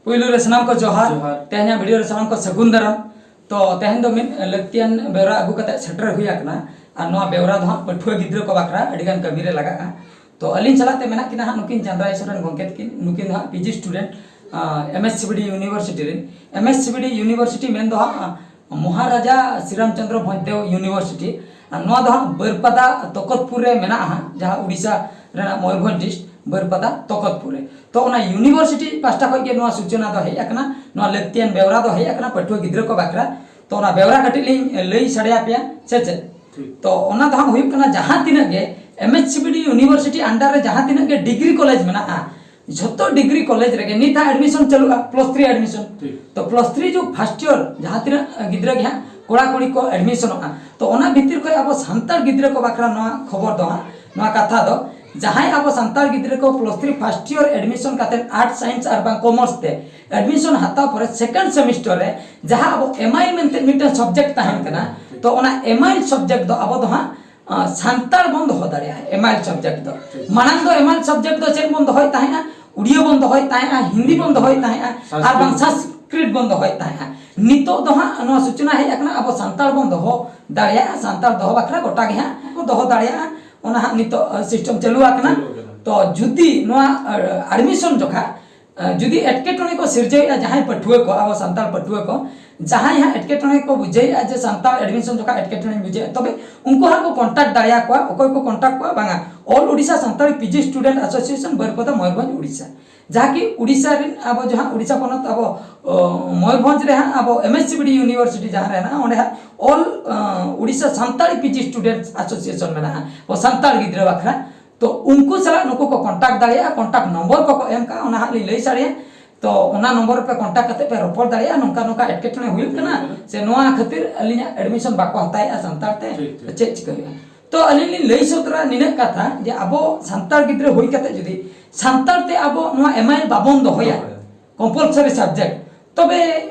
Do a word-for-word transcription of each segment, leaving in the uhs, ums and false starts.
ᱯᱩᱭᱞᱩ ᱨᱮ ᱥᱟᱱᱟᱢ ᱠᱚ ᱡᱚᱦᱟᱨ᱾ ᱡᱚᱦᱟᱨ᱾ ᱛᱮᱦᱮᱧᱟᱜ ᱵᱷᱤᱰᱤᱭᱳ ᱨᱮ ᱥᱟᱱᱟᱢ ᱠᱚ ᱥᱟᱹᱜᱩᱱ ᱫᱟᱨᱟᱢ᱾ ᱛᱚ, ᱛᱮᱦᱮᱧ ᱫᱚ ᱢᱤᱫ ᱞᱟᱹᱠᱛᱤᱭᱟᱱ ᱵᱮᱣᱨᱟ ᱟᱹᱜᱩ ᱠᱟᱛᱮ ᱥᱮᱴᱮᱨ ᱦᱩᱭ ᱟᱠᱟᱱᱟ᱾ ᱟᱨ ᱱᱚᱣᱟ ᱵᱮᱣᱨᱟ ᱫᱚ ᱦᱟᱸᱜ ᱯᱟᱹᱴᱷᱩᱣᱟᱹ ᱜᱤᱫᱽᱨᱟᱹ ᱠᱚ ᱵᱟᱠᱷᱨᱟ ᱟᱹᱰᱤ ᱜᱟᱱ ᱠᱟᱹᱢᱤ ᱨᱮ ᱞᱟᱜᱟᱜᱼᱟ᱾ ᱛᱚ, ᱟᱹᱞᱤᱧ ᱥᱟᱞᱟᱜ ᱛᱮ ᱢᱮᱱᱟᱜ ᱠᱤᱱᱟ ᱦᱟᱸᱜ ᱱᱩᱠᱤᱱ ᱪᱟᱸᱫᱽᱨᱟᱭ ᱥᱚᱨᱮᱱ ᱜᱚᱢᱠᱮ ᱛᱟᱹᱠᱤᱱ᱾ ᱱᱩᱠᱤᱱ ᱫᱚ ᱦᱟᱸᱜ ᱯᱤ ᱡᱤ student, ᱟᱸ, M S C B D University ᱨᱮᱱ᱾ M S C B D University ᱢᱮᱱ ᱫᱚ ᱦᱟᱸᱜ, ᱟᱸ, ᱢᱚᱦᱟᱨᱟᱡᱟ ᱥᱨᱤᱨᱟᱢ ᱪᱚᱸᱫᱽᱨᱚ ᱵᱷᱚᱸᱡᱽᱫᱮᱣ University᱾ ᱟᱨ ᱱᱚᱣᱟ ᱫᱚ ᱦᱟᱸᱜ ᱵᱟᱹᱨᱯᱟᱫᱟ ᱛᱚᱠᱚᱛᱯᱩᱨ ᱨᱮ ᱢᱮᱱᱟᱜᱼᱟ ᱦᱟᱸᱜ, ᱡᱟᱦᱟᱸ ᱩᱰᱤᱥᱟ ᱨᱮᱱᱟᱜ ᱢᱚᱭᱩᱨᱵᱷᱚᱸᱡᱽ district ᱵᱟᱹᱨᱯᱟᱫᱟ ᱛᱚᱠᱚᱛᱯᱩᱨ ᱨᱮ᱾ ᱛᱚ, ᱚᱱᱟ university ᱯᱟᱦᱴᱟ ᱠᱷᱚᱱ ᱜᱮ ᱱᱚᱣᱟ ᱥᱩᱪᱚᱱᱟ ᱫᱚ ᱦᱮᱡ ᱟᱠᱟᱱᱟ, ᱱᱚᱣᱟ ᱞᱟᱹᱠᱛᱤᱭᱟᱱ ᱵᱮᱣᱨᱟ ᱫᱚ ᱦᱮᱡ ᱟᱠᱟᱱᱟ ᱯᱟᱹᱴᱷᱩᱣᱟᱹ ᱜᱤᱫᱽᱨᱟᱹ ᱠᱚ ᱵᱟᱠᱷᱨᱟ᱾ ᱛᱚ, ᱚᱱᱟ ᱵᱮᱣᱨᱟ ᱠᱟᱹᱴᱤᱡ ᱞᱤᱧ ᱞᱟᱹᱭ ᱥᱟᱰᱮ ᱟᱯᱮᱭᱟ, ᱥᱮ ᱪᱮᱫ? ᱴᱷᱤᱠ᱾ ᱛᱚ, ᱚᱱᱟ ᱫᱚ ᱦᱟᱸᱜ ᱦᱩᱭᱩᱜ ᱠᱟᱱᱟ, ᱡᱟᱦᱟᱸ ᱛᱤᱱᱟᱹᱜ ᱜᱮ M S C B D University under ᱨᱮ ᱡᱟᱦᱟᱸ ᱛᱤᱱᱟᱹᱜ ᱜᱮ degree college ᱢᱮᱱᱟᱜᱼᱟ, ᱡᱷᱚᱛᱚ degree college ᱨᱮᱜᱮ ᱱᱤᱛ ᱦᱟᱸᱜ admission ᱪᱟᱹᱞᱩᱜᱼᱟ, plus three admission᱾ ᱴᱷᱤᱠ᱾ ᱛᱚ, plus three ᱡᱩᱜᱽ first year ᱡᱟᱦᱟᱸ ᱛᱤᱱᱟᱹᱜ ᱜᱤᱫᱽᱨᱟᱹ ᱜᱮ ᱦᱟᱸᱜ, ᱠᱚᱲᱟ ᱠᱩᱲᱤ ᱠᱚ admissionᱚᱜᱼᱟ᱾ ᱛᱚ, ᱚᱱᱟ ᱵᱷᱤᱛᱤᱨ ᱠᱷᱚᱱ ᱟᱵᱚ ᱥᱟᱱᱛᱟᱲ ᱜᱤᱫᱽᱨᱟᱹ ᱠᱚ ᱵᱟᱠᱷᱨᱟ ᱱᱚᱣᱟ ᱠᱷᱚᱵᱚᱨ ᱫᱚ ᱦᱟᱸᱜ, ᱱᱚᱣᱟ ᱠᱟᱛᱷᱟ ᱫᱚ, ᱡᱟᱦᱟᱸᱭ ᱟᱵᱚ ᱥᱟᱱᱛᱟᱲ ᱜᱤᱫᱽᱨᱟᱹ ᱠᱚ plus three first year admission ᱠᱟᱛᱮ Arts, Science ᱟᱨ ᱵᱟᱝ Commerce ᱛᱮ admission ᱦᱟᱛᱟᱣ ᱯᱚᱨᱮ second semester ᱨᱮ ᱡᱟᱦᱟᱸ ᱟᱵᱚ ᱮᱢᱟᱭᱤᱞ ᱢᱮᱱᱛᱮ ᱢᱤᱫᱴᱮᱱ subject ᱛᱟᱦᱮᱱ ᱠᱟᱱᱟ, ᱛᱚ, ᱚᱱᱟ ᱮᱢᱟᱭᱤᱞ subject ᱫᱚ ᱟᱵᱚ ᱫᱚ ᱦᱟᱸᱜ, ᱟᱸ, ᱥᱟᱱᱛᱟᱲ ᱵᱚᱱ ᱫᱚᱦᱚ ᱫᱟᱲᱮᱭᱟᱜᱼᱟ ᱮᱢᱟᱭᱤᱞ subject ᱫᱚ᱾ ᱴᱷᱤᱠ᱾ ᱢᱟᱲᱟᱝ ᱫᱚ ᱮᱢᱟᱭᱤᱞ subject ᱫᱚ ᱪᱮᱫ ᱵᱚᱱ ᱫᱚᱦᱚᱭᱮᱫ ᱛᱟᱦᱮᱸᱜᱼᱟ? ᱩᱲᱤᱭᱟᱹ ᱵᱚᱱ ᱫᱚᱦᱚᱭᱮᱫ ᱛᱟᱦᱮᱸᱜᱼᱟ, ᱦᱤᱱᱫᱤ ᱵᱚᱱ ᱫᱚᱦᱚᱭᱮᱫ ᱛᱟᱦᱮᱸᱜᱼᱟ, ᱟᱨ ᱵᱟᱝ ᱥᱚᱝᱥᱠᱨᱤᱛ᱾ ᱥᱚᱝᱥᱠᱨᱤᱛ ᱵᱚᱱ ᱫᱚᱦᱚᱭᱮᱫ ᱛᱟᱦᱮᱸᱜᱼᱟ᱾ ᱱᱤᱛᱚᱜ ᱫᱚ ᱦᱟᱸᱜ ᱱᱚᱣᱟ ᱥᱩᱪᱚᱱᱟ ᱦᱮᱡ ᱟᱠᱟᱱᱟ, ᱟᱵᱚ ᱥᱟᱱᱛᱟᱲ ᱵᱚᱱ ᱫᱚᱦᱚ ᱫᱟᱲᱮᱭᱟᱜᱼᱟ, ᱥᱟᱱᱛᱟᱲ ᱫᱚᱦᱚ ᱵᱟᱠᱷᱨᱟ ᱜᱚᱴᱟ ᱜᱮ ᱦᱟᱸᱜ ᱠᱚ ᱫᱚᱦᱚ ᱫᱟᱲᱮᱭᱟᱜᱼᱟ᱾ ᱚᱱᱟ ᱦᱟᱸᱜ ᱱᱤᱛᱚᱜ, ᱟᱸ, system ᱪᱟᱹᱞᱩ ᱟᱠᱟᱱᱟ᱾ ᱪᱟᱹᱞᱩ ᱟᱠᱟᱱᱟ᱾ ᱛᱚ, ᱡᱩᱫᱤ ᱱᱚᱣᱟ, ᱟᱸ, admission ᱡᱚᱠᱷᱟ ᱟᱸ, ᱡᱩᱫᱤ ᱮᱴᱠᱮᱴᱚᱬᱮ ᱠᱚ ᱥᱤᱨᱡᱟᱹᱣᱮᱫᱼᱟ ᱡᱟᱦᱟᱸᱭ ᱯᱟᱹᱴᱷᱩᱣᱟᱹ ᱠᱚ, ᱟᱵᱚ ᱥᱟᱱᱛᱟᱲ ᱯᱟᱹᱴᱷᱩᱣᱟᱹ ᱠᱚ, ᱡᱟᱦᱟᱸᱭ ᱦᱟᱸᱜ ᱮᱴᱠᱮᱴᱚᱬᱮ ᱠᱚ ᱵᱩᱡᱷᱟᱹᱣᱮᱫᱼᱟ ᱡᱮ ᱥᱟᱱᱛᱟᱲ admission ᱡᱚᱠᱷᱟ ᱮᱴᱠᱮᱴᱚᱬᱮᱧ ᱵᱩᱡᱷᱟᱹᱣᱮᱫᱼᱟ, ᱛᱚᱵᱮ ᱩᱱᱠᱩ ᱦᱟᱸᱜ ᱠᱚ contact ᱫᱟᱲᱮᱭᱟᱠᱚᱣᱟ᱾ ᱚᱠᱚᱭ ᱠᱚ contact ᱠᱚᱣᱟ? ᱵᱟᱝᱟ, All Odisha Santali P G Student Association, ᱵᱟᱹᱨᱯᱟᱫᱟ, ᱢᱚᱭᱩᱨᱵᱷᱚᱸᱡᱽ, ᱩᱲᱤᱥᱥᱟ᱾ ᱡᱟᱦᱟᱸ ᱠᱤ ᱩᱲᱤᱥᱥᱟ ᱨᱮᱱ ᱟᱵᱚ ᱡᱟᱦᱟᱸ ᱩᱲᱤᱥᱥᱟ ᱯᱚᱱᱚᱛ ᱟᱵᱚ, ᱚ, ᱢᱚᱭᱩᱨᱵᱷᱚᱸᱡᱽ ᱨᱮ ᱦᱟᱸᱜ ᱟᱵᱚ M S C B D University ᱡᱟᱦᱟᱸ ᱨᱮ ᱦᱮᱱᱟᱜᱼᱟ, ᱚᱸᱰᱮ ᱦᱟᱸᱜ All, ᱚ, Odisha Santali P G Students Association ᱢᱮᱱᱟᱜᱼᱟ, ᱟᱵᱚ ᱥᱟᱱᱛᱟᱲ ᱜᱤᱫᱽᱨᱟᱹ ᱵᱟᱠᱷᱨᱟ᱾ ᱛᱚ, ᱩᱱᱠᱩ ᱥᱟᱞᱟᱜ ᱱᱩᱠᱩ ᱠᱚ contact ᱫᱟᱲᱮᱭᱟᱜᱼᱟ᱾ Contact ᱱᱚᱢᱵᱚᱨ ᱠᱚᱠᱚ ᱮᱢ ᱠᱟᱜᱼᱟ, ᱚᱱᱟ ᱦᱟᱸᱜ ᱞᱤᱧ ᱞᱟᱹᱭ ᱥᱟᱰᱮᱭᱟ᱾ ᱛᱚ, ᱚᱱᱟ ᱱᱚᱢᱵᱚᱨ ᱨᱮᱯᱮ contact ᱠᱟᱛᱮ ᱯᱮ ᱨᱚᱯᱚᱲ ᱫᱟᱲᱮᱭᱟᱜᱼᱟ, ᱱᱚᱝᱠᱟ ᱱᱚᱝᱠᱟ ᱮᱴᱠᱮᱴᱚᱬᱮ ᱦᱩᱭᱩᱜ ᱠᱟᱱᱟ, ᱦᱩᱭᱩᱜ ᱠᱟᱱᱟ᱾ ᱥᱮ ᱱᱚᱣᱟ ᱠᱷᱟᱹᱛᱤᱨ ᱟᱹᱞᱤᱧᱟᱜ admission ᱵᱟᱠᱚ ᱦᱟᱛᱟᱣᱮᱫᱼᱟ ᱥᱟᱱᱛᱟᱲ ᱛᱮ, ᱴᱷᱤᱠ, ᱴᱷᱤᱠ᱾ ᱪᱮᱫ ᱪᱤᱠᱟᱹ ᱦᱩᱭᱩᱜᱼᱟ? ᱛᱚ, ᱟᱹᱞᱤᱧ ᱞᱤᱧ ᱞᱟᱹᱭ ᱥᱚᱫᱚᱨᱟ ᱱᱤᱱᱟᱹᱜ ᱠᱟᱛᱷᱟ ᱡᱮ ᱟᱵᱚ ᱥᱟᱱᱛᱟᱲ ᱜᱤᱫᱽᱨᱟᱹ ᱦᱩᱭ ᱠᱟᱛᱮ ᱡᱩᱫᱤ ᱥᱟᱱᱛᱟᱲ ᱛᱮ ᱟᱵᱚ ᱱᱚᱣᱟ ᱮᱢᱟᱭᱮᱞ ᱵᱟᱵᱚᱱ ᱫᱚᱦᱚᱭᱟ, ᱫᱚᱦᱚᱭᱟ᱾ Compulsory subject, ᱛᱚᱵᱮ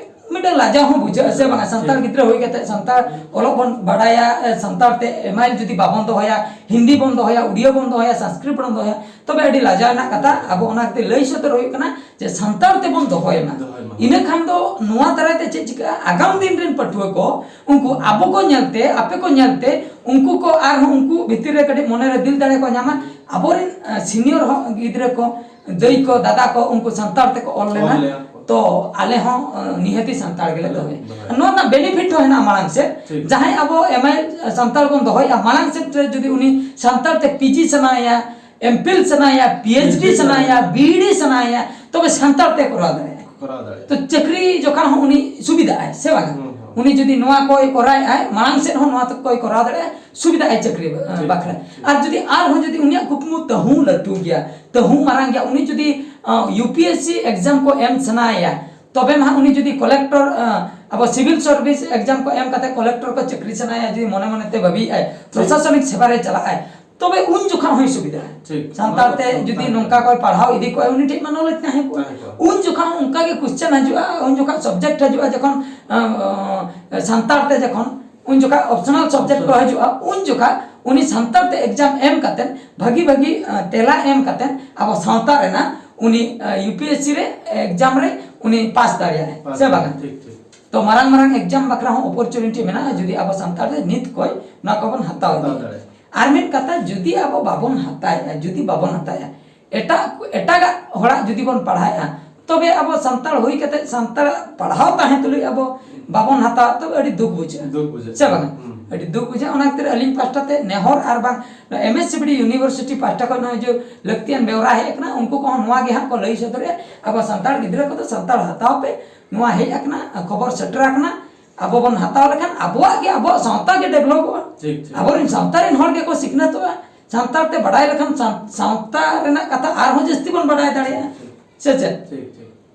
ᱢᱤᱫᱴᱟᱝ ᱞᱟᱡᱟᱣ ᱦᱚᱸ ᱵᱩᱡᱷᱟᱹᱜᱼᱟ, ᱥᱮ ᱵᱟᱝᱟ? ᱥᱟᱱᱛᱟᱲ ᱜᱤᱫᱽᱨᱟᱹ ᱦᱩᱭ ᱠᱟᱛᱮ ᱥᱟᱱᱛᱟᱲ ᱚᱞᱚᱜ ᱵᱚᱱ ᱵᱟᱲᱟᱭᱟ, ᱥᱟᱱᱛᱟᱲ ᱛᱮ ᱮᱢᱟᱭᱤᱞ ᱡᱩᱫᱤ ᱵᱟᱵᱚᱱ ᱫᱚᱦᱚᱭᱟ, ᱦᱤᱱᱫᱤ ᱵᱚᱱ ᱫᱚᱦᱚᱭᱟ, ᱩᱲᱤᱭᱟ ᱵᱚᱱ ᱫᱚᱦᱚᱭᱟ, ᱥᱚᱝᱥᱠᱨᱤᱛ ᱵᱚᱱ ᱫᱚᱦᱚᱭᱟ, ᱛᱚᱵᱮ ᱟᱹᱰᱤ ᱞᱟᱡᱟᱣ ᱨᱮᱱᱟᱜ ᱠᱟᱛᱷᱟ᱾ ᱟᱵᱚ ᱚᱱᱟ ᱠᱷᱟᱹᱛᱤᱨ ᱞᱟᱹᱭ ᱥᱚᱫᱚᱨ ᱦᱩᱭᱩᱜ ᱠᱟᱱᱟ ᱡᱮ ᱥᱟᱱᱛᱟᱲ ᱛᱮᱵᱚᱱ ᱫᱚᱦᱚᱭ ᱢᱟ᱾ ᱫᱚᱦᱚᱭ ᱢᱟ᱾ ᱤᱱᱟᱹ ᱠᱷᱟᱱ ᱫᱚ ᱱᱚᱣᱟ ᱫᱟᱨᱟᱭ ᱛᱮ ᱪᱮᱫ ᱪᱤᱠᱟᱹᱜᱼᱟ? ᱟᱜᱟᱢ ᱫᱤᱱ ᱨᱮᱱ ᱯᱟᱹᱴᱷᱩᱣᱟᱹ ᱠᱚ, ᱩᱱᱠᱩ ᱟᱵᱚ ᱠᱚ ᱧᱮᱞᱛᱮ, ᱟᱯᱮ ᱠᱚ ᱧᱮᱞᱛᱮ, ᱩᱱᱠᱩ ᱠᱚ ᱟᱨᱦᱚᱸ ᱩᱱᱠᱩ ᱵᱷᱤᱛᱤᱨ ᱨᱮ ᱠᱟᱹᱴᱤᱡ ᱢᱚᱱᱮᱨᱮ ᱫᱤᱞ ᱫᱟᱲᱮ ᱠᱚ ᱧᱟᱢᱟ, ᱟᱵᱚᱨᱮᱱ, ᱟᱸ, ᱥᱤᱱᱤᱭᱚᱨ ᱦᱚᱸ ᱜᱤᱫᱽᱨᱟᱹ ᱠᱚ, ᱫᱟᱹᱭ ᱠᱚ, ᱫᱟᱫᱟ ᱠᱚ, ᱩᱱᱠᱩ ᱥᱟᱱᱛᱟᱲ ᱛᱮᱠᱚ ᱚᱞ ᱞᱮᱱᱟ, ᱚᱞ ᱞᱮᱱᱟ ᱠᱚ᱾ ᱛᱚ ᱟᱞᱮ ᱦᱚᱸ, ᱟᱸ, ᱱᱤᱦᱟᱹᱛᱤ ᱥᱟᱱᱛᱟᱲ ᱜᱮᱞᱮ ᱫᱚᱦᱚᱭᱟ᱾ ᱫᱚᱦᱚᱭᱟ᱾ ᱱᱚᱣᱟ ᱨᱮᱱᱟᱜ benefit ᱦᱚᱸ ᱦᱮᱱᱟᱜᱼᱟ ᱢᱟᱲᱟᱝ ᱥᱮᱫ᱾ ᱴᱷᱤᱠ᱾ ᱡᱟᱦᱟᱸᱭ ᱟᱵᱚ ᱮᱢ ᱟᱭ ᱥᱟᱱᱛᱟᱲ ᱵᱚᱱ ᱫᱚᱦᱚᱭᱮᱫᱼᱟ, ᱢᱟᱲᱟᱝ ᱥᱮᱫ ᱨᱮ ᱡᱩᱫᱤ ᱩᱱᱤ ᱥᱟᱱᱛᱟᱲ ᱛᱮ ᱯᱤ ᱡᱤ ᱥᱟᱱᱟᱭᱮᱭᱟ, ᱮᱢ ᱯᱷᱤᱞ ᱥᱟᱱᱟᱭᱮᱭᱟ, P H D P H D ᱥᱟᱱᱟᱭᱮᱭᱟ, ᱥᱟᱱᱟᱭᱮᱭᱟ, ᱵᱤ ᱰᱤ ᱥᱟᱱᱟᱭᱮᱭᱟ, ᱛᱚᱵᱮ ᱥᱟᱱᱛᱟᱲ ᱛᱮ ᱠᱚᱨᱟᱣ ᱫᱟᱲᱮᱭᱟᱜᱼᱟ᱾ ᱠᱚᱨᱟᱣ ᱫᱟᱲᱮᱭᱟᱜᱼᱟ᱾ ᱛᱚ ᱪᱟᱹᱠᱨᱤ ᱡᱚᱠᱷᱚᱱ ᱦᱚᱸ ᱩᱱᱤ ᱥᱩᱵᱤᱫᱷᱟᱜᱼᱟᱭ, ᱥᱮ ᱵᱟᱝᱟ? ᱦᱩᱸ, ᱦᱩᱸ᱾ ᱩᱱᱤ ᱡᱩᱫᱤ ᱱᱚᱣᱟ ᱠᱚᱭ ᱠᱚᱨᱟᱣᱮᱫᱼᱟᱭ, ᱢᱟᱲᱟᱝ ᱥᱮᱫ ᱦᱚᱸ ᱱᱚᱣᱟ ᱠᱚᱭ ᱠᱚᱨᱟᱣ ᱫᱟᱲᱮᱭᱟᱜᱼᱟ, ᱥᱩᱵᱤᱫᱷᱟᱜᱼᱟᱭ ᱪᱟᱹᱠᱨᱤ, ᱟᱸ, ᱴᱷᱤᱠ, ᱵᱟᱠᱷᱨᱟ᱾ ᱴᱷᱤᱠ᱾ ᱟᱨ ᱡᱩᱫᱤ ᱟᱨᱦᱚᱸ ᱡᱩᱫᱤ ᱩᱱᱤᱭᱟᱜ ᱠᱩᱠᱢᱩ ᱛᱟᱹᱦᱩ ᱞᱟᱹᱴᱩ ᱜᱮᱭᱟ, ᱛᱟᱹᱦᱩ ᱢᱟᱨᱟᱝ ᱜᱮᱭᱟ, ᱩᱱᱤ ᱡᱩᱫᱤ, ᱟᱸ, U P S C exam ᱠᱚ ᱮᱢ ᱥᱟᱱᱟᱭᱮᱭᱟ, ᱛᱚᱵᱮ ᱢᱟ ᱩᱱᱤ ᱡᱩᱫᱤ ᱠᱚᱞᱮᱠᱴᱚᱨ, ᱟᱸ, ᱟᱵᱚ ᱥᱤᱵᱤᱞ ᱥᱟᱨᱵᱷᱤᱥ exam ᱠᱚ ᱮᱢ ᱠᱟᱛᱮ ᱠᱚᱞᱮᱠᱴᱚᱨ ᱠᱚ ᱪᱟᱹᱠᱨᱤ ᱥᱟᱱᱟᱭᱮᱭᱟ, ᱡᱩᱫᱤ ᱢᱚᱱᱮ ᱢᱚᱱᱮ ᱛᱮ ᱵᱷᱟᱹᱵᱤᱭᱮᱫᱼᱟᱭ, ᱴᱷᱤᱠ᱾ ᱯᱨᱚᱥᱟᱥᱚᱱᱤᱠ ᱥᱮᱵᱟ ᱨᱮ ᱪᱟᱞᱟᱜᱼᱟᱭ, ᱛᱚᱵᱮ ᱩᱱ ᱡᱚᱠᱷᱚᱱ ᱦᱚᱸᱭ ᱥᱩᱵᱤᱫᱷᱟᱜᱼᱟ᱾ ᱴᱷᱤᱠ᱾ ᱥᱟᱱᱛᱟᱲ ᱛᱮ ᱡᱩᱫᱤ ᱥᱟᱱᱛᱟᱲ ᱱᱚᱝᱠᱟ ᱠᱚ ᱯᱟᱲᱦᱟᱣ ᱤᱫᱤ ᱠᱚᱣᱟ, ᱩᱱᱤ ᱴᱷᱮᱱ ᱢᱟ knowledge ᱛᱟᱦᱮᱸ ᱠᱚᱜᱼᱟ᱾ ᱛᱟᱦᱮᱸ ᱠᱚᱜᱼᱟ᱾ ᱩᱱ ᱡᱚᱠᱷᱚᱱ ᱚᱱᱠᱟ ᱜᱮ question ᱦᱤᱡᱩᱜᱼᱟ, ᱩᱱ ᱡᱚᱠᱷᱚᱱ subject ᱦᱤᱡᱩᱜᱼᱟ, ᱡᱚᱠᱷᱚᱱ, ᱟᱸ, ᱥᱟᱱᱛᱟᱲ ᱛᱮ ᱡᱚᱠᱷᱚᱱ, ᱩᱱ ᱡᱚᱠᱷᱚᱱ optional subject ᱠᱚ optional᱾ ᱦᱤᱡᱩᱜᱼᱟ, ᱩᱱ ᱡᱚᱠᱷᱚᱱ ᱩᱱᱤ ᱥᱟᱱᱛᱟᱲ ᱛᱮ exam ᱮᱢ ᱠᱟᱛᱮ, ᱵᱷᱟᱹᱜᱤ ᱵᱷᱟᱹᱜᱤ, ᱟᱸ, ᱛᱮᱞᱟ ᱮᱢ ᱠᱟᱛᱮ, ᱟᱵᱚ ᱥᱟᱶᱛᱟ ᱨᱮᱱᱟᱜ ᱩᱱᱤ, ᱟᱸ, ᱭᱩ ᱯᱤ ᱮᱥ ᱥᱤ ᱨᱮ exam ᱨᱮ ᱩᱱᱤ ᱯᱟᱥ ᱫᱟᱲᱮᱭᱟᱜᱼᱟᱭ, ᱯᱟᱥ ᱥᱮ ᱵᱟᱝᱟ? ᱴᱷᱤᱠ, ᱴᱷᱤᱠ᱾ ᱛᱚ ᱢᱟᱨᱟᱝ ᱢᱟᱨᱟᱝ exam ᱵᱟᱠᱷᱨᱟ ᱦᱚᱸ opportunity ᱢᱮᱱᱟᱜᱼᱟ, ᱡᱩᱫᱤ ᱟᱵᱚ ᱥᱟᱱᱛᱟᱲ ᱛᱮ ᱱᱤᱛ ᱠᱷᱚᱱ ᱱᱚᱣᱟ ᱠᱚᱵᱚᱱ ᱦᱟᱛᱟᱣ ᱦᱟᱛᱟᱣ ᱤᱫᱤᱭᱟ᱾ ᱫᱟᱲᱮᱭᱟᱜᱼᱟ᱾ ᱟᱨ ᱢᱤᱫ ᱠᱟᱛᱷᱟ, ᱡᱩᱫᱤ ᱟᱵᱚ ᱵᱟᱵᱚᱱ ᱦᱟᱛᱟᱣᱮᱫᱼᱟ, ᱡᱩᱫᱤ ᱵᱟᱵᱚᱱ ᱦᱟᱛᱟᱣᱮᱫᱼᱟ, ᱮᱴᱟᱜ, ᱮᱴᱟᱜᱟᱜ ᱦᱚᱲᱟᱜ ᱡᱩᱫᱤ ᱵᱚᱱ ᱯᱟᱲᱦᱟᱣᱮᱫᱼᱟ, ᱛᱚᱵᱮ ᱟᱵᱚ ᱥᱟᱱᱛᱟᱲ ᱦᱩᱭ ᱠᱟᱛᱮ ᱥᱟᱱᱛᱟᱲᱟᱜ ᱯᱟᱲᱦᱟᱣ ᱛᱟᱦᱮᱸ ᱛᱩᱞᱩᱡ ᱟᱵᱚ ᱵᱟᱵᱚᱱ ᱦᱟᱛᱟᱣᱟ, ᱛᱚᱵᱮ ᱟᱹᱰᱤ ᱫᱩᱠ ᱵᱩᱡᱷᱟᱹᱜᱼᱟ᱾ ᱫᱩᱠ ᱵᱩᱡᱷᱟᱹᱜᱼᱟ᱾ ᱥᱮ ᱵᱟᱝᱟ? ᱦᱩᱸ᱾ ᱟᱹᱰᱤ ᱫᱩᱠ ᱵᱩᱡᱷᱟᱹᱜᱼᱟ᱾ ᱚᱱᱟ ᱠᱷᱟᱹᱛᱤᱨ ᱟᱹᱞᱤᱧ ᱯᱟᱦᱴᱟ ᱛᱮ ᱱᱮᱦᱚᱨ ᱟᱨ ᱵᱟᱝ M S C B D university ᱯᱟᱦᱴᱟ ᱠᱷᱚᱱ ᱱᱚᱜᱼᱚᱭ ᱡᱮ ᱞᱟᱹᱠᱛᱤᱭᱟᱱ ᱵᱮᱣᱨᱟ ᱦᱮᱡ ᱟᱠᱟᱱᱟ, ᱩᱱᱠᱩ ᱠᱚᱦᱚᱸ ᱱᱚᱣᱟ ᱜᱮ ᱦᱟᱸᱜ ᱠᱚ ᱞᱟᱹᱭ ᱥᱚᱫᱚᱨᱮᱫᱼᱟ, ᱟᱵᱚ ᱥᱟᱱᱛᱟᱲ ᱜᱤᱫᱽᱨᱟᱹ ᱠᱚᱫᱚ ᱥᱟᱱᱛᱟᱲ ᱦᱟᱛᱟᱣ ᱯᱮ, ᱱᱚᱣᱟ ᱦᱮᱡ ᱟᱠᱟᱱᱟ, ᱠᱷᱚᱵᱚᱨ ᱥᱮᱴᱮᱨ ᱟᱠᱟᱱᱟ, ᱟᱵᱚ ᱵᱚᱱ ᱦᱟᱛᱟᱣ ᱞᱮᱠᱷᱟᱱ ᱟᱵᱚᱣᱟᱜ ᱜᱮ, ᱟᱵᱚᱣᱟᱜ ᱥᱟᱶᱛᱟ ᱜᱮ ᱰᱮᱵᱷᱞᱚᱯᱚᱜᱼᱟ᱾ ᱴᱷᱤᱠ, ᱴᱷᱤᱠ᱾ ᱟᱵᱚᱨᱮᱱ ᱥᱟᱶᱛᱟ ᱨᱮᱱ ᱦᱚᱲ ᱜᱮᱠᱚ ᱥᱤᱠᱷᱱᱟᱹᱛᱚᱜᱼᱟ᱾ ᱥᱟᱱᱛᱟᱲ ᱛᱮ ᱵᱟᱰᱟᱭ ᱞᱮᱠᱷᱟᱱ ᱥᱟᱶ-, ᱥᱟᱶᱛᱟ ᱨᱮᱱᱟᱜ ᱠᱟᱛᱷᱟ ᱟᱨᱦᱚᱸ ᱡᱟᱹᱥᱛᱤ ᱵᱚᱱ ᱵᱟᱰᱟᱭ ᱫᱟᱲᱮᱭᱟᱜᱼᱟ᱾ ᱴᱷᱤᱠ᱾ ᱥᱮ ᱪᱮᱫ? ᱴᱷᱤᱠ, ᱴᱷᱤᱠ᱾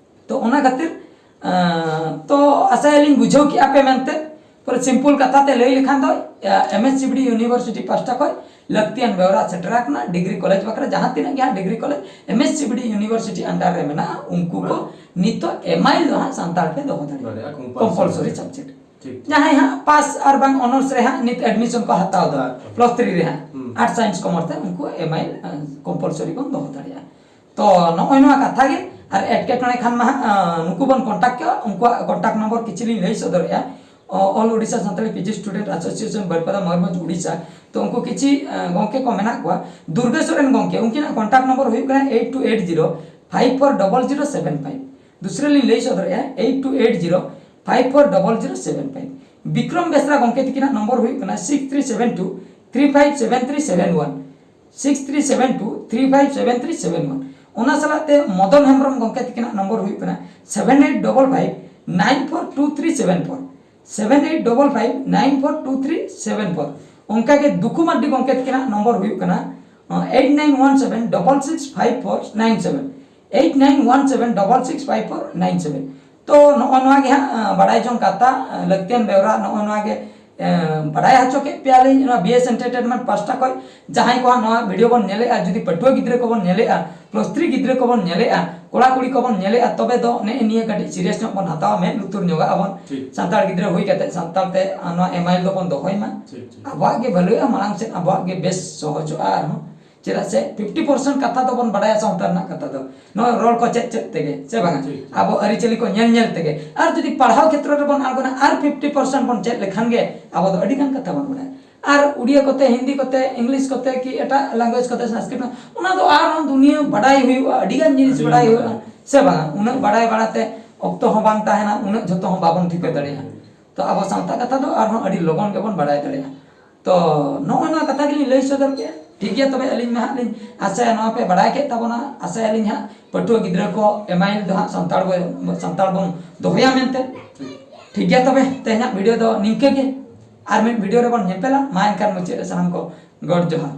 ᱛᱚ ᱚᱱᱟ ᱠᱷᱟᱹᱛᱤᱨ, ᱟᱸ, ᱛᱚ ᱟᱥᱟᱭᱟᱞᱤᱧ ᱵᱩᱡᱷᱟᱹᱣ ᱠᱮᱜᱼᱟ ᱯᱮ ᱢᱮᱱᱛᱮ᱾ ᱯᱩᱨᱟᱹ ᱥᱤᱢᱯᱩᱞ ᱠᱟᱛᱷᱟ ᱛᱮ ᱞᱟᱹᱭ ᱞᱮᱠᱷᱟᱱ ᱫᱚ, M S C B D university ᱯᱟᱦᱴᱟ ᱠᱷᱚᱱ ᱞᱟᱹᱠᱛᱤᱭᱟᱱ ᱵᱮᱣᱨᱟ ᱥᱮᱴᱮᱨ ᱟᱠᱟᱱᱟ᱾ ᱰᱤᱜᱽᱨᱤ ᱠᱚᱞᱮᱡᱽ ᱵᱟᱠᱷᱨᱟ ᱡᱟᱦᱟᱸ ᱛᱤᱱᱟᱹᱜ ᱜᱮ ᱦᱟᱸᱜ degree college M S C B D university under ᱨᱮ ᱢᱮᱱᱟᱜᱼᱟ, ᱩᱱᱠᱩ ᱠᱚ ᱱᱤᱛᱚᱜ ᱮᱢ ᱟᱭ ᱮᱞ ᱫᱚ ᱦᱟᱸᱜ ᱥᱟᱱᱛᱟᱲ ᱛᱮ ᱫᱚᱦᱚ ᱫᱟᱲᱮᱭᱟᱜᱼᱟ᱾ ᱫᱟᱲᱮᱭᱟᱜᱼᱟ, compulsory᱾ Compulsory subject᱾ ᱴᱷᱤᱠ᱾ ᱡᱟᱦᱟᱸᱭ ᱦᱟᱸᱜ ᱯᱟᱥ ᱟᱨ ᱵᱟᱝ ᱚᱱᱟᱨᱥ ᱨᱮ ᱦᱟᱸᱜ ᱱᱤᱛ ᱮᱰᱢᱤᱥᱚᱱ ᱠᱚ ᱦᱟᱛᱟᱣ ᱮᱫᱟ, ᱦᱩᱸ᱾ ᱟᱨᱴᱥ ᱥᱟᱭᱮᱱᱥ ᱠᱚᱢᱚᱨᱥ ᱛᱮ, ᱩᱱᱠᱩ ᱮᱢ ᱟᱭ ᱮᱞ ᱠᱚᱢᱯᱟᱞᱥᱚᱨᱤ ᱵᱚᱱ ᱫᱚᱦᱚ ᱫᱟᱲᱮᱭᱟᱜᱼᱟ᱾ ᱛᱚ ᱱᱚᱜᱼᱚᱭ ᱱᱚᱣᱟ ᱠᱟᱛᱷᱟ ᱜᱮ, ᱟᱨ ᱮᱴᱠᱮᱴᱚᱬᱮ ᱠᱷᱟᱱ ᱢᱟ ᱦᱟᱸᱜ, ᱟᱸ, ᱱᱩᱠᱩ ᱵᱚᱱ ᱠᱚᱱᱴᱟᱠᱴ ᱠᱚᱣᱟ, ᱩᱱᱠᱩᱣᱟᱜ ᱠᱚᱱᱴᱟᱠᱴ ᱱᱚᱢᱵᱚᱨ ᱠᱤᱪᱷᱩ ᱞᱤᱧ ᱞᱟᱹᱭ ᱥᱚᱫᱚᱨᱮᱜᱼᱟ᱾ ᱚ-, All Odisha Santali P G Student Association, ᱵᱟᱹᱨᱯᱟᱫᱟ, ᱢᱚᱭᱩᱨᱵᱷᱚᱸᱡᱽ, ᱩᱲᱤᱥᱥᱟ᱾ ᱛᱚ ᱩᱱᱠᱩ ᱠᱤᱪᱷᱤ, ᱟᱸ, ᱜᱚᱢᱠᱮ ᱠᱚ ᱢᱮᱱᱟᱜ ᱠᱚᱣᱟ, ᱫᱩᱨᱜᱟ ᱥᱚᱨᱮᱱ ᱜᱚᱢᱠᱮ, ᱩᱱᱠᱤᱱᱟᱜ ᱠᱚᱱᱴᱟᱠᱴ ᱱᱚᱢᱵᱚᱨ ᱦᱩᱭᱩᱜ ᱠᱟᱱᱟ eight two eight zero five four double zero seven five᱾ ᱫᱩᱥᱨᱟ ᱞᱤᱧ ᱞᱟᱹᱭ ᱥᱚᱫᱚᱨᱮᱜᱼᱟ, eight two eight zero five four double zero seven five᱾ Bikram ᱵᱮᱥᱨᱟ ᱜᱚᱢᱠᱮ ᱛᱤᱠᱤᱱᱟᱜ ᱱᱚᱢᱵᱚᱨ ᱦᱩᱭᱩᱜ ᱠᱟᱱᱟ six three seven two three five seven three seven one, six three seven two three five seven three seven one᱾ ᱚᱱᱟ ᱥᱟᱞᱟᱜ ᱛᱮ ᱢᱚᱫᱚᱱ ᱦᱮᱢᱵᱨᱚᱢ ᱜᱚᱢᱠᱮ ᱛᱤᱠᱤᱱᱟᱜ number ᱦᱩᱭᱩᱜ ᱠᱟᱱᱟ seven eight double five nine four two three seven four, seven eight double five nine four two three seven four᱾ ᱚᱱᱠᱟᱜᱮ ᱫᱩᱠᱷᱩ ᱢᱟᱨᱰᱤ ᱜᱚᱢᱠᱮ ᱛᱤᱠᱤᱱᱟᱜ number ᱦᱩᱭᱩᱜ ᱠᱟᱱᱟ eight nine one seven double six five four nine seven, eight nine one seven double six five four nine seven᱾ ᱛᱚ ᱱᱚᱜᱼᱚ ᱱᱚᱣᱟ ᱜᱮ ᱦᱟᱸᱜ, ᱟᱸ, ᱵᱟᱲᱟᱭ ᱡᱚᱝ ᱠᱟᱛᱷᱟ, ᱟᱸ, ᱞᱟᱹᱠᱛᱤᱭᱟᱱ ᱵᱮᱣᱨᱟ ᱱᱚᱜᱼᱚ ᱱᱚᱣᱟ ᱜᱮ, ᱟᱸ, ᱵᱟᱲᱟᱭ ᱦᱚᱪᱚ ᱠᱮᱫ ᱯᱮᱭᱟᱞᱤᱧ ᱱᱚᱣᱟ B S Entertainment ᱯᱟᱦᱴᱟ ᱠᱷᱚᱱ᱾ ᱡᱟᱦᱟᱸᱭ ᱠᱚ ᱦᱟᱸᱜ ᱱᱚᱣᱟ ᱵᱷᱤᱰᱤᱭᱳ ᱵᱚᱱ ᱧᱮᱞᱮᱜᱼᱟ, ᱡᱩᱫᱤ ᱯᱟᱹᱴᱷᱩᱣᱟᱹ ᱜᱤᱫᱽᱨᱟᱹ ᱠᱚᱵᱚᱱ ᱧᱮᱞᱮᱜᱼᱟ, ᱯᱞᱟᱥ ᱛᱷᱨᱤ ᱜᱤᱫᱽᱨᱟᱹ ᱠᱚᱵᱚᱱ ᱧᱮᱞᱮᱜᱼᱟ, ᱠᱚᱲᱟ ᱠᱩᱲᱤ ᱠᱚᱵᱚᱱ ᱧᱮᱞᱮᱜᱼᱟ, ᱛᱚᱵᱮ ᱫᱚ ᱱᱮᱜᱼᱮ ᱱᱤᱭᱟᱹ ᱠᱟᱹᱴᱤᱡ ᱥᱤᱨᱤᱭᱟᱥ ᱧᱚᱜ ᱵᱚᱱ ᱦᱟᱛᱟᱣᱟ, ᱢᱮᱫ ᱞᱩᱛᱩᱨ ᱧᱚᱜᱟᱜ ᱟᱵᱚᱱ᱾ ᱴᱷᱤᱠ᱾ ᱥᱟᱱᱛᱟᱲ ᱜᱤᱫᱽᱨᱟᱹ ᱦᱩᱭ ᱠᱟᱛᱮ ᱥᱟᱱᱛᱟᱲ ᱛᱮ, ᱟᱸ, ᱱᱚᱣᱟ ᱮᱢ ᱟᱭ ᱮᱞ ᱫᱚᱵᱚᱱ ᱫᱚᱦᱚᱭ ᱢᱟ᱾ ᱴᱷᱤᱠ, ᱴᱷᱤᱠ᱾ ᱟᱵᱚᱣᱟᱜ ᱜᱮ ᱵᱷᱟᱹᱞᱟᱹᱜᱼᱟ, ᱢᱟᱲᱟᱝ ᱥᱮᱫ ᱟᱵᱚᱣᱟᱜ ᱜᱮ ᱵᱮᱥ ᱥᱚᱦᱚᱡᱚᱜᱼᱟ ᱟᱨᱦᱚᱸ᱾ ᱪᱮᱫᱟᱜ ᱥᱮ fifty percent ᱠᱟᱛᱷᱟ ᱫᱚᱵᱚᱱ ᱵᱟᱲᱟᱭᱟ ᱥᱟᱶᱛᱟ ᱨᱮᱱᱟᱜ ᱠᱟᱛᱷᱟ ᱫᱚ, ᱱᱚᱣᱟ ᱨᱚᱲ ᱠᱚ ᱪᱮᱫ ᱪᱮᱫ ᱛᱮᱜᱮ, ᱥᱮ ᱵᱟᱝᱟ? ᱴᱷᱤᱠ, ᱴᱷᱤᱠ᱾ ᱟᱵᱚ ᱟᱹᱨᱤᱪᱟᱹᱞᱤ ᱠᱚ ᱧᱮᱞ ᱧᱮᱞ ᱛᱮᱜᱮ᱾ ᱟᱨ ᱡᱩᱫᱤ ᱯᱟᱲᱦᱟᱣ ᱠᱷᱮᱛᱨᱚ ᱨᱮᱵᱚᱱ ᱟᱬᱜᱚᱱᱟ, ᱟᱨ fifty percent ᱵᱚᱱ ᱪᱮᱫ ᱞᱮᱠᱷᱟᱱ ᱜᱮ ᱟᱵᱚ ᱫᱚ ᱟᱹᱰᱤ ᱜᱟᱱ ᱠᱟᱛᱷᱟ ᱵᱚᱱ ᱵᱟᱲᱟᱭᱟ᱾ ᱟᱨ ᱩᱲᱤᱭᱟ ᱠᱚᱛᱮ, ᱦᱤᱱᱫᱤ ᱠᱚᱛᱮ, ᱤᱝᱞᱤᱥ ᱠᱚᱛᱮ ᱠᱤ ᱮᱴᱟᱜ language ᱠᱚᱛᱮ, ᱥᱚᱝᱥᱠᱨᱤᱛ, ᱚᱱᱟ ᱫᱚ ᱟᱨᱦᱚᱸ ᱫᱩᱱᱤᱭᱟᱹ ᱵᱟᱰᱟᱭ ᱦᱩᱭᱩᱜᱼᱟ, ᱟᱹᱰᱤ ᱜᱟᱱ ᱡᱤᱱᱤᱥ ᱟᱹᱰᱤ ᱵᱟᱰᱟᱭ ᱜᱟᱱ ᱦᱩᱭᱩᱜᱼᱟ, ᱵᱟᱰᱟᱭ᱾ ᱥᱮ ᱵᱟᱝᱟ? ᱩᱱᱟᱹᱜ ᱵᱟᱰᱟᱭ ᱵᱟᱲᱟᱛᱮ ᱚᱠᱛᱚ ᱦᱚᱸ ᱵᱟᱝ ᱛᱟᱦᱮᱱᱟ, ᱩᱱᱟᱹᱜ ᱡᱷᱚᱛᱚ ᱦᱚᱸ ᱵᱟᱵᱚᱱ ᱴᱷᱤᱠᱟᱹ ᱫᱟᱲᱮᱭᱟᱜᱼᱟ᱾ ᱛᱚ ᱟᱵᱚ ᱥᱟᱶᱛᱟ ᱠᱟᱛᱷᱟ ᱫᱚ ᱟᱨᱦᱚᱸ ᱟᱹᱰᱤ ᱞᱚᱜᱚᱱ ᱜᱮᱵᱚᱱ ᱵᱟᱰᱟᱭ ᱫᱟᱲᱮᱭᱟᱜᱼᱟ᱾ ᱛᱚ ᱱᱚᱜᱼᱚᱭ ᱱᱚᱣᱟ ᱠᱟᱛᱷᱟ ᱜᱮᱞᱤᱧ ᱞᱟᱹᱭ ᱥᱚᱫᱚᱨ ᱠᱮᱫᱼᱟ᱾ ᱴᱷᱤᱠ ᱜᱮᱭᱟ, ᱛᱚᱵᱮ ᱟᱹᱞᱤᱧ ᱢᱟ ᱦᱟᱸᱜ ᱞᱤᱧ ᱟᱥᱟᱭᱟ ᱱᱚᱣᱟ ᱯᱮ ᱵᱟᱲᱟᱭ ᱠᱮᱫ ᱛᱟᱵᱚᱱᱟ᱾ ᱟᱥᱟᱭᱟᱞᱤᱧ ᱦᱟᱸᱜ ᱯᱟᱹᱴᱷᱩᱣᱟᱹ ᱜᱤᱫᱽᱨᱟᱹ ᱠᱚ ᱮᱢ ᱟᱭ ᱮᱞ ᱫᱚ ᱦᱟᱸᱜ ᱥᱟᱱᱛᱟᱲ ᱵᱚ-, ᱥᱟᱱᱛᱟᱲ ᱵᱚᱱ ᱫᱚᱦᱚᱭᱟ ᱢᱮᱱᱛᱮ᱾ ᱴᱷᱤᱠ ᱜᱮᱭᱟ, ᱛᱚᱵᱮ ᱛᱮᱦᱮᱧᱟᱜ ᱵᱷᱤᱰᱤᱭᱳ ᱫᱚ ᱱᱤᱝᱠᱟᱹ ᱜᱮ᱾ ᱟᱨ ᱢᱤᱫ ᱵᱷᱤᱰᱤᱭᱳ ᱨᱮᱵᱚᱱ ᱧᱮᱯᱮᱞᱟ᱾ ᱢᱟ ᱮᱱᱠᱷᱟᱱ ᱢᱩᱪᱟᱹᱫ ᱨᱮ ᱥᱟᱱᱟᱢ ᱠᱚ ᱜᱚᱰ ᱡᱚᱦᱟᱨ᱾